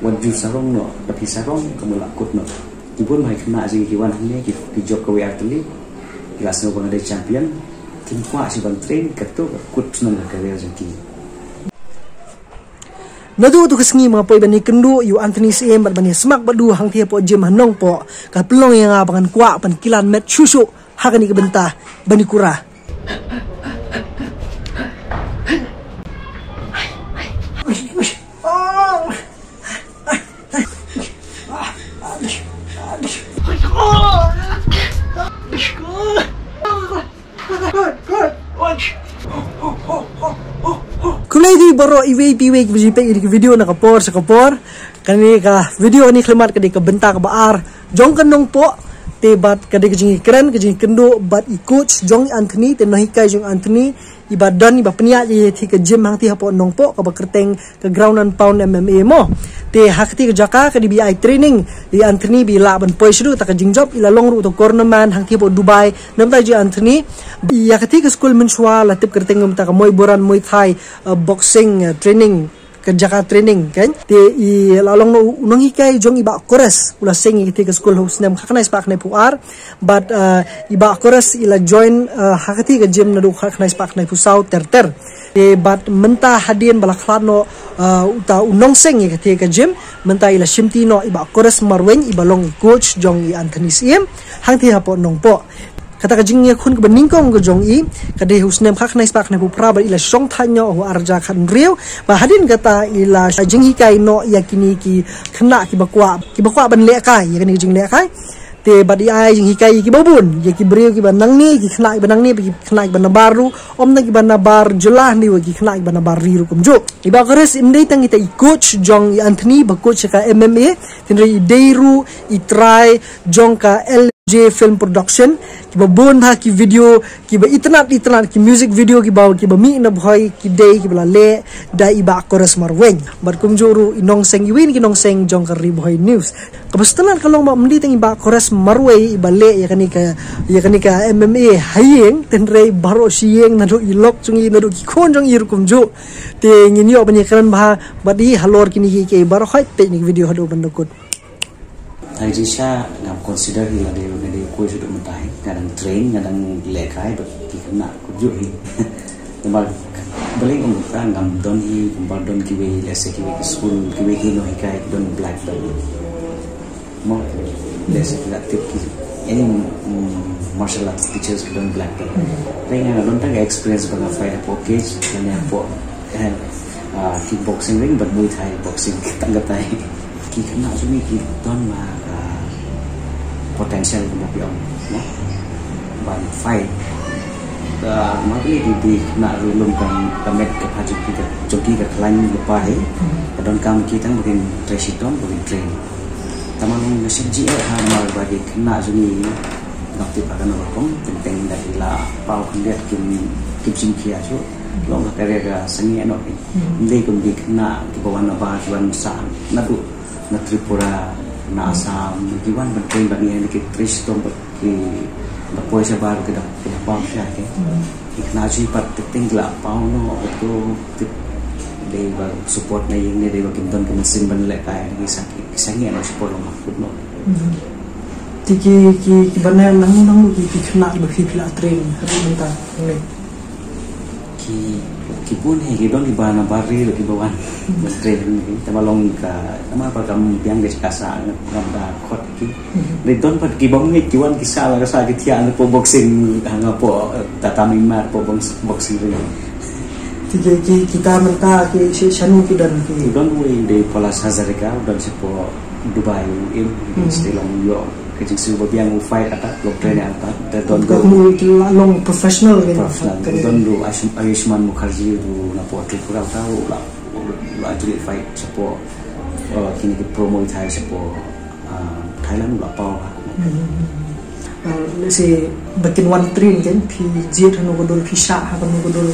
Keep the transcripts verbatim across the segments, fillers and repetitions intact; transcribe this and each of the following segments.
Wat ju sarong noh, da phi sarong ka mut la kut noh. Ki bun bha ki khynnah jong ngi ki wan hangne ki, ki jop kawei ar tylli. Ki la sngew ba nga dei champion. Kim kwah shuh ban train, kato ka kut shnong ka career jong ki. Naduh tu ka sngi ma nga poi ban ïakynduh ïa u Anthony Syiem bad ban ïasmak bad u hangtei hapoh gym ha Nongpoh, ka pynlong ïa nga ba ngan kwah ban kilan met shuh shuh ha kane ka bynta ban ïakura. Khublei ïa phi baroh iwei pa iwei kiba ju peit ïa ka video na ka por sha ka por. Kane ka video kane khyllipmat ka dei ka bynta kaba ar jong ka Nongpoh. Te bad ka dei ka jingkren ka jingkynduh bad i coach jong i Anthony, te nonghikai jong i Anthony, iba don iba pynïaid ïa kata ka gym hangtei hapoh Nongpoh kaba kyrteng ka Ground and Pound M M A mo. Te ha kata ka jaka ka dei ba ai training ïa i Anthony ba i lah ban poi shaduh kata ka jingjop, i la long ruh uta u cornerman hangtei hapoh Dubai. Namar kata jong i Anthony, ïa kata ka skul mynshuwa la tip kyrteng kumta ka Moiburan Muay Thai, uh, boxing, uh, training, ka jaka training kan. Te i la long noh u nonghikai jong i Bah Kores, u la seng ïa kata ka skul ha u snem khatkhyndai spah khyndaiphew ar. Bad, uh, i Bah Kores i la join, uh, ha kata ka gym naduh khatkhyndai spah khyndaiphew saw ter ter. Te bad mynta hadien ba la khlad noh, uh, uta u nongseng ïa kata ka gym, mynta i la shimti noh i Bah Kores Marwein iba long i coach jong i Anthony Syiem hangtei hapoh Nongpoh. Kata ka jingïakhun kaba nyngkong ka jong i ka dei ha u snem khatkhyndai spah khyndaiphew phra bad i la shong thait noh ha u ar hajar khathynriew. Bad hadien kata i la jinghikai noh ïa kine ki khynnah kiba kwah, kiba kwah ban lehkai ïa kane ka jinglehkai. Te bad i ai jinghikai ïa kiba bun, ïa ki briew kiba nangne, ki khynnah kiba nangne, ki khynnah kiba nabar ruh, ym tang kiba nabar jylla, hynrei ki khynnah kiba nabar ri ruh kumjuh. I Bah Kores im dei tang ita i coach jong i Anthony ba coach ka M M A, hynrei i dei ruh i trai jong ka L J Film Production, kiba bun bha ki video, kiba itynnad itynnad, ki music video kiba, kiba mih na Bhoi ki dei kiba la leh da i Bah Kores Marwein. Bad kumjuh ruh i nongseng, iwei na ki nongseng jong ka Ri Bhoi News. Kaba sngewtynnat ka long ba ym dei tang i Bah Kores Marwei iba leh ïa kane ka, ïa kane ka M M A ha ïing, hynrei baroh shi ïing naduh i lok jong i, naduh ki khun jong i ruh kumjuh. Te ngin ïoh ban ïakren bha bad i halor kine kiei kiei baroh, hooid peit ïa kane ka video haduh ban da kut. Ai jingshisha ngam consider hi lade ba nga dei u coach haduh mynta hi, nga dang train, nga dang lehkai bad ki khynnah kumjuh hi. Namar balei ong ka ngam don hi, kumba don kiwei, lehse kiwei ki skul, kiwei ki nonghikai ki don black belt. Mo, lehse ki la tip ki, any, mm, martial arts teachers ki don black belt. Hynrei nga nga don tang ka experience ba nga fight hapoh cage, lane hapoh, eh, ah, kickboxing ring bad Muay Thai boxing, tang katai. Ki khynnah jong ngi ki don ma ka potential kumba phi ong, mo, ban fight. Ka ma phi ki, ki khynnah ruh lum ka, ka met ka phad jong ki ka, jong ki ka khlaiñ lypa hi. Ka donkam ki tang ba kin trei shitom, ba kin train. Tangba nga sngewsih eh ha namar ba ki khynnah jong ngi ngam tip ha kano ka rukom, teng teng da ki la paw khyndiat kim, kim shim khia shuh. Long ka career ka sangeh noh ki. Ym dei kum ki khynnah kiba wan nabar, ki wan sah naduh na Tripura, na Assam, ki wan ban train bad ngi, ki trei shitom bad ki da poi shabar, ki da, ki da paw sha ki. Ki khynnah jong ngi pat teng teng ki la paw noh, ki tip dei ba support na ïing ne dei ba kim don ka mynsiem ban lehkai, ki sa, ki sangeh noh support long ha kut noh. Te ki, ki, kiba na nang nang ki, ki khynnah ba phi, phi la train haduh mynta ne? Ki, ki bun hi, ki don kiba nabar ri ruh kiba wan ban train hi. Tangba long ka, namar ba kam biang ka jaka sah, ngam da khot ki. Dei don pat kiba ngeit ki wan ki sah la ka sah ki thiah na poh boxing, ha nga poh, eh, tatami mat poh box-, boxing ring. Te ki, ki, kita mynta ki shi-, shano ki don ki? Don uwei dei Palace Hazarika, don shapoh Dubai u im, hmm, stay long ïoh ka jingsiew ba biang u fight ata, long train ata, te don ka ruh mu ki la long professional, kan? Professional. Kan. Don ruh Ayush-, Ayushman Mukherjee ruh napoh Tripura ata, u la, u la actually fight shapoh, uh, kine ki pro Muay Thai shapoh, uh, Thailand, u la paw ha. Hmm. Uh, let's say, ba kin wan train kan, phi jied hano ka dur, phi shah ha kano ka dur?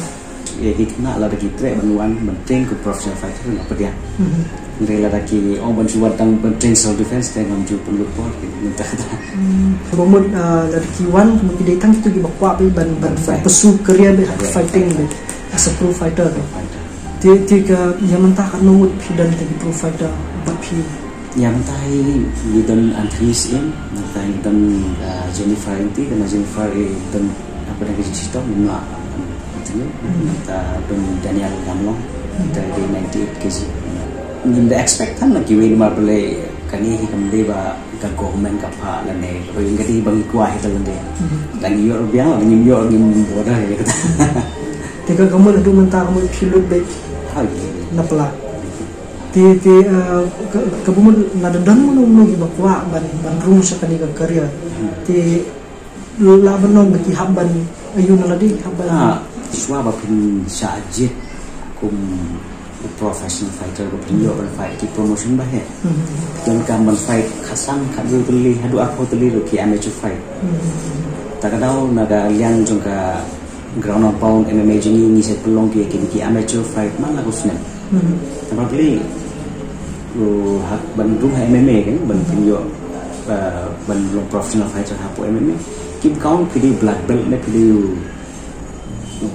Ïa ki khynnah lada ki treh ban wan ban train kum professional fighter nga pdiang. Mhm. Hynrei lada ki ong ban shu wan tang ban train self defense te ngam ju pynlut por ki mynta kata. Hmm. Ba mut, ah, lada ki wan, kumno ki dei tang kito kiba kwah beit ban, ban, ban fight, pursue career beit ha, career, fighting, fighter, beit as a pro fighter. Pro fighter. Te te ka ïa mynta katno ngut phi don te ki pro fighter bad phi? Ïa mynta hi ngi don Anthony Syiem, mynta ngi don, ah, Jennifer Engti, kane Jennifer i don hapdeng ka jingshitom, mynta, ah, Anthony, mynta don Daniel Gamlong, mynta dei ninety-eight K G. Ngim da expect than na kiwei namar balei kane hi kam dei ba ka government ka phah lane, ka dei ba ngi kwah hi ta lane. Lada ngi ïoh biang, lada ngim ïoh ngim bother ïa kata. Te ka kamut haduh mynta kamut phi lut beit na pla. Te te, eh, ka, ka bumut lada don mano mano kiba kwah ban, ban rung sha kane ka career. Te lah ban long ba ki hap ban ayu na lade hap ban. Ah, shuwa ba phin shah jied kum u professional fighter ba phin ïoh ban fight ki promotion ba heh. Don kam ban fight khatsan, khatduh tylli, haduh arphew tylli ruh ki amateur fight. Ta ka daw na ka liang jong ka ground and pound M M A jong ngi, ngi sa pynlong ki, ki, ki amateur fight man la ka snem. Namar balei, u hap ban rung ha M M A kan, ban pynïoh, uh, ban long professional fighter hapoh M M A. Kim count phi dei black belt ne phi dei u,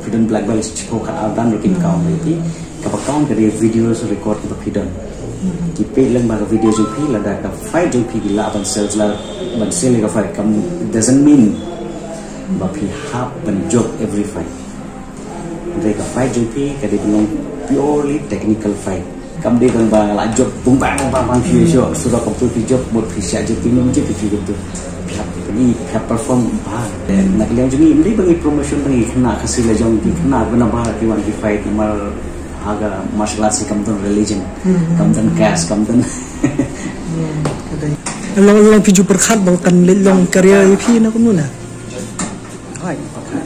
phi don black belt shiphew khat ar dan ruh kim count ïa phi. Kaba count ka dei videos record kaba phi don. Ki peit lem ba ka video jong phi, lada ka fight jong phi ki lah ban sell, lah ban sell ïa ka fight, kam, it doesn't mean ba phi hap ban jop every fight. Hynrei ka fight jong phi ka dei ban long purely technical fight. Kam dei ban ba la jop bum bang bang bang phi shuh, surok kam tu phi jop, mut phi shah jop phi nym jop phi jop tu. Phi hap, phi hap perform bha. Na ka liang jong ngi, ym dei ba ngi promotion ba ngi khynnah Khasi la jong, ki khynnah ba na bah ki wan ki fight namar ha ka martial arts kam don religion, kam don caste, kam don. Long, long phi ju pyrkhat ba kan leit long career ïa phi na kumno na? Hooid, pyrkhat.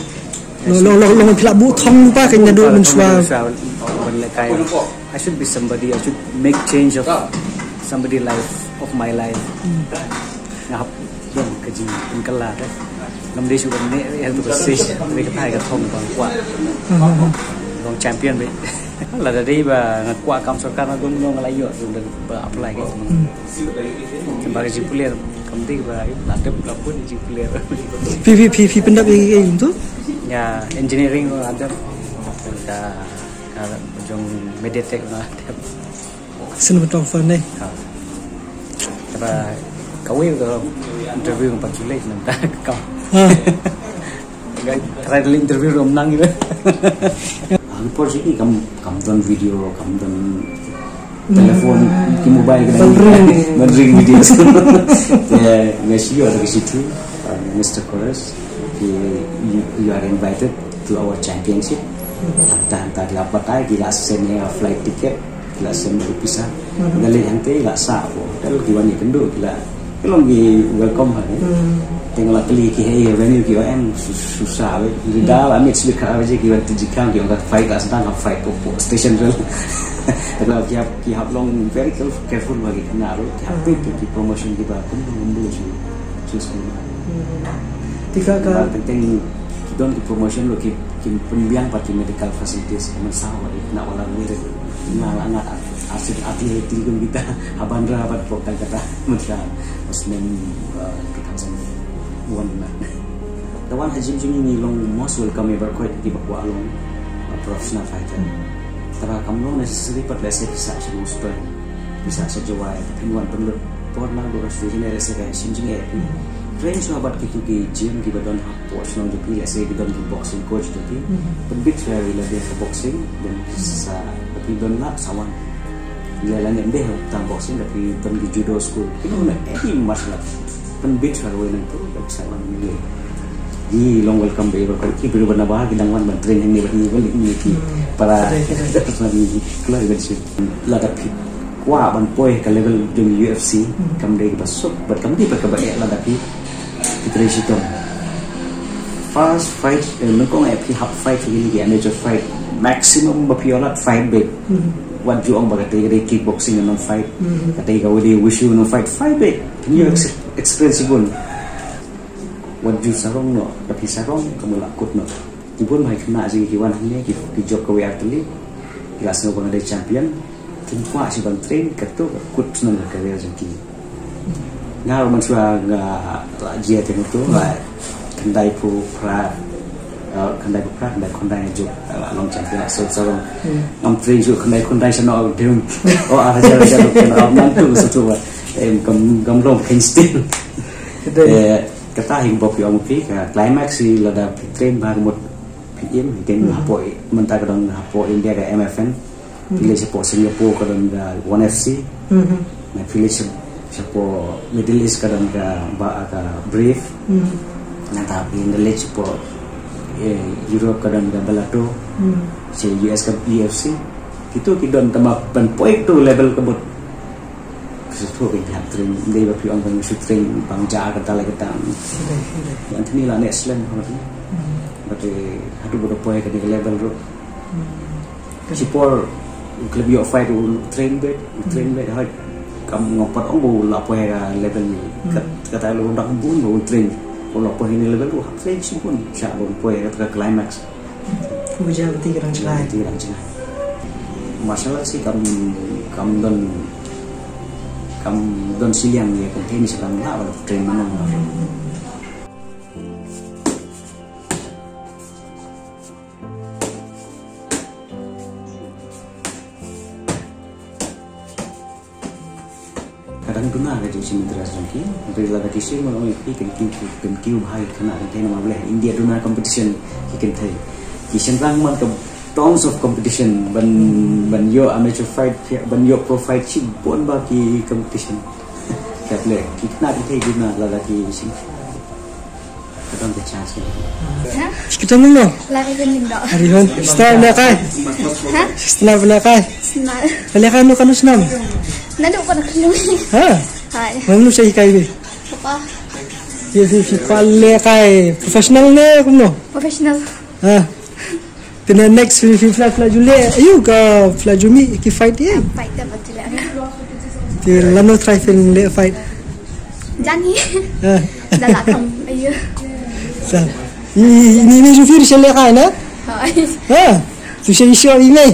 Long, long, long, long phi la buh thong ba kan naduh mynshuwa. Ban lehkai. I should be somebody, I should make change of somebody life, of my life. Nga hap don ka jingpynkylla te. Ngam dei shuh ban neh ïa tu ka stage, te kata ka thong ba nga kwah. Long champion beit. Lada dei ba nga kwah kam sorkar, nga don, nga la ïoh tu, ba apply ka. Ba ka jingpule kam dei ba la dep la bun jingpule. Phi, phi, phi, phi pyndep ïa ka, ïa ka tu? Ïa engineering la dep. Ka, ka jong Mediatek la dep. Cinematographer ne? Ha. Kaba kawei ka interview ka pat ju leit nangta ka. Ha. Ka try interview ruh ym nang ïa. Hangpor jong ngi kam, kam don video, kam don telephone, ki mobile ka dang ban ring. Ban ring video. Te nga shu ïoh da ka shithi, uh, Mister Koresh, ki, you, you are invited to our championship. Hangta, hangta ki la batai, ki la send ïa flight ticket, ki la send ïa pisa. Nga leit hangta, ki la sah hapoh hotel, ki wan ïakynduh, ki la, ki long ki welcome ha, eh. Te nga la kylli ki, hei, venue ki ong su, susah bha. Ki da la miet sha ka baje, ki wan, te jingkhang ki ong ka fight la sdang, ka fight hapoh, hapoh station rail. Te nga la, ki hap, ki hap long very careful, careful bha ki khynnah ruh, ki hap peit ki, ki promotion kiba kumno kumno shu, shu shu. Te ka, ka, ba teng teng ki don ki promotion ruh ki, ki pynbiang pat ki medical facilities, ki mynsaw bad ki khynnah ba la ri. Nga la ngat ar, arsien athlet kum kita ha Bandra bad hapoh Kolkata mynta ha snem, uh, two thousand one na. Te wan ha gym jong ngi, ngi long most welcome ïa baroh kiba kwah long, uh, professional fighter. Te ba kam long necessary pat lehse phi sah sha Mawspring, phi sah sha Jowai, phin wan pynlut por na Borosil ne lehse ka shin jingeh phi. Train shuwa bad kitu ki gym kiba don hapoh shnong jong phi, lehse ki don ki boxing coach jong phi. Pynbit shuwa ïa lade ha boxing, then sa phi don lad sa wan. Ïa lane ym dei tang boxing, da phi don ki judo school. Ki don any martial art. Pynbit shuwa ïa nangtu, da sa wan ïa. Ngi long welcome ba ïa baroh ki briew ba na bah ki dang wan ban train hangne bad ngi, bad ngi ki para. Lada phi kwah ban poi ka level jong U F C, kam dei kaba suk bad kam dei pat kaba eh lada phi, phi trei shitom. First fight, eh, nyngkong eh phi hap fight, phi ki amateur fight, maximum ba phi ïoh lad fight beit. Wat ju ong ba katei ka dei kickboxing, ngan ym fight. Katei ka dei wushu, ngan ym fight, fight beit. Phin ïoh ex-, experience shibun. Wat ju sarong noh, da phi sarong, kam lah kut noh. Ki bun bha ki khynnah jong ngi ki wan hangne, ki, ki jop kawei ar tylli, ki la sngew ba nga dei champion. Kim kwah shuh ban train, katto ka kut shnong ka career jong ki. Nga ruh mynshuwa nga la jia te, nga tu la khyndai phew phra Ah, khyndai phew phra, khyndai phew khyndai juk, ah, long champion, so, so, ngam train shuh khyndai phew khyndai sha no, ah, dim. Oh, ar hajar, hajar rupiah, ah, man tu, so, so, eh, kam, kam long, khein sting. Kedai. Eh, kata hi ba phi ong phi, ka climax hi lada phi train bha mut phi im, hi ken hapoh, mynta ka dang hapoh India ka M F N. Phi leit shapoh Singapore ka don ka One F C. Mhm. Na phi leit sha-, shapoh Middle East ka don ka ba ka Brave. Mhm. Nangta phi leit shapoh, eh, Europe ka don ka Bellator. Mhm. Sha U S ka U F C. Kito ki don tang ba ban poi to level ka mut. Shu thoh ka jingtrei, dei ba phi ong ban shu train bang ja kata la kata. Dei, dei. Anthony la ne slam ha kata. Mhm. But, eh, haduh ba da poi ka dei ka level ruh. Hmm. Shipor u khlem ïoh fight u train beit, u train beit, hooid kam ngam pat ong ba u la poi ha level ni. Hmm. Kat-, kata la u dang bun ba u train. U la poi ha ni level u hap train shibun. Sha ba u poi ha kata ka climax. U ja lynti ka dang jngai. Lynti ka dang jngai. Martial arts hi kam, kam don, kam don shiliang ïa ka thei ni sha dang lah ba la train mano. Hmm. Ka dang duna ka jingshim interest jong ki. Hynrei lada ki shim, ong ïa phi, kin kiew, kin kiew bha ki khynnah kynthei namar balei India duna competition ki kynthei. Ki shynrang man ka tons of competition ban, ban ïoh amateur fight, ban ïoh pro fight shibun bha ki competition. Ka balei ki khynnah kynthei duna lada ki shim. Ka don ka chance ka. Ha? Kita nung no? Lari kan ning do. Hari hon. Star na kai. Ha? Star na kai. Snar. Kali kan no kan snam. Nado ko na khlung. Ha? Hai. Ngam nu sai kai be. Apa? Ye si si pale kai professional ne kumno? Professional. Ha. Te na next film, film, film, film ju leh. Ayu ka film ju mih ki fight ye. Fight dah betul ya. Te lano try film leh fight. Jani. Ha. Dah lah kam. Ayu. Sa. Ini, ini, ini ju film sha leh kai na? Hai. Ha. Tu sha issue ini.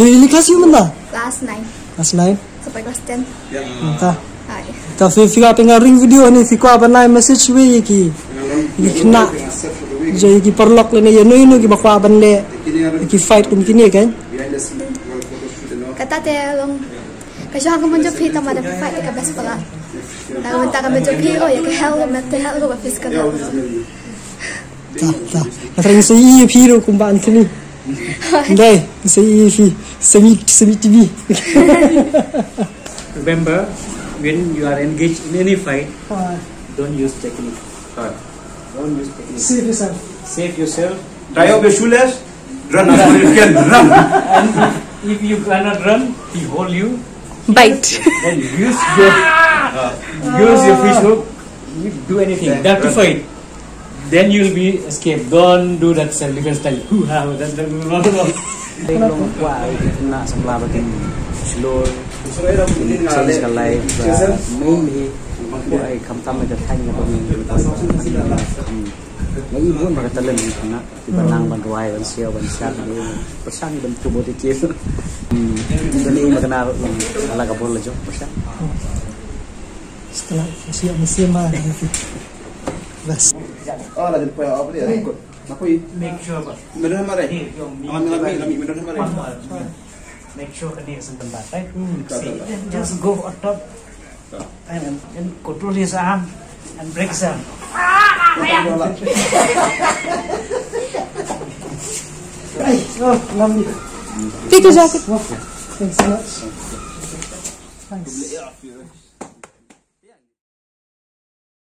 Ini, ini kelas u mynta? Class nine. Class nine. Sampai kelas ten. Mynta. Hai. Ta phi, phi kwah pynlong ring video ni, phi kwah ban ai message wei ïa ki, ïa ki khynnah. Ïa ki paralok lane ïa no ïa no kiba kwah ban leh ïa ki fight kum kine kan. Kata te long. Ka shong ka mon jong phi tang ba da fight ka best pala. Na mynta ka mon jong phi, oh, ïa ka health, mental health, ka physical health. Ta, ta. Nga trai ngi sa ïohi ïa phi ruh kumba Anthony. Dei, ngi sa ïohi ïa phi. Semi, semi T V. Remember, when you are engaged in any fight, don't use technique. Don't use technique. Save yourself. Save yourself. Tie up your shoelace. Run as far as you can. Run. And if, if you cannot run, he hold you. Bite. Then use your, uh, use your fish hook. You do anything. Then you have to run. Fight. Then you'll be escaped. Don't do that self-defense style. Hoo-ha, that, that, no, no, no. Dei long kwah ai ki khynnah samla ba kin explore, kin change ka life, ba main hi kwah ai khamtam ka thaiñ ka ba main. Ngi bun ba ka talent ki khynnah, ki ba nang ban rwai, ban siaw, ban shad, ban pyrshang, ban tuh bot ki. Hmm. Dei ma kane long ala ka bor la jong pyrshang. Setelah siap musim lah. Bas. Oh, la jin poi apa dia? Nak poi. Make sure ba. Menurut mare. Aman lami, lami menurut mare. Make sure ka ni sen tempat, right? Hmm, tak, tak, tak. Just go on top. Tak. And, and control his arm and break his arm. Ai, oh, lami. Take a jacket. Oh, thanks so much. Thanks.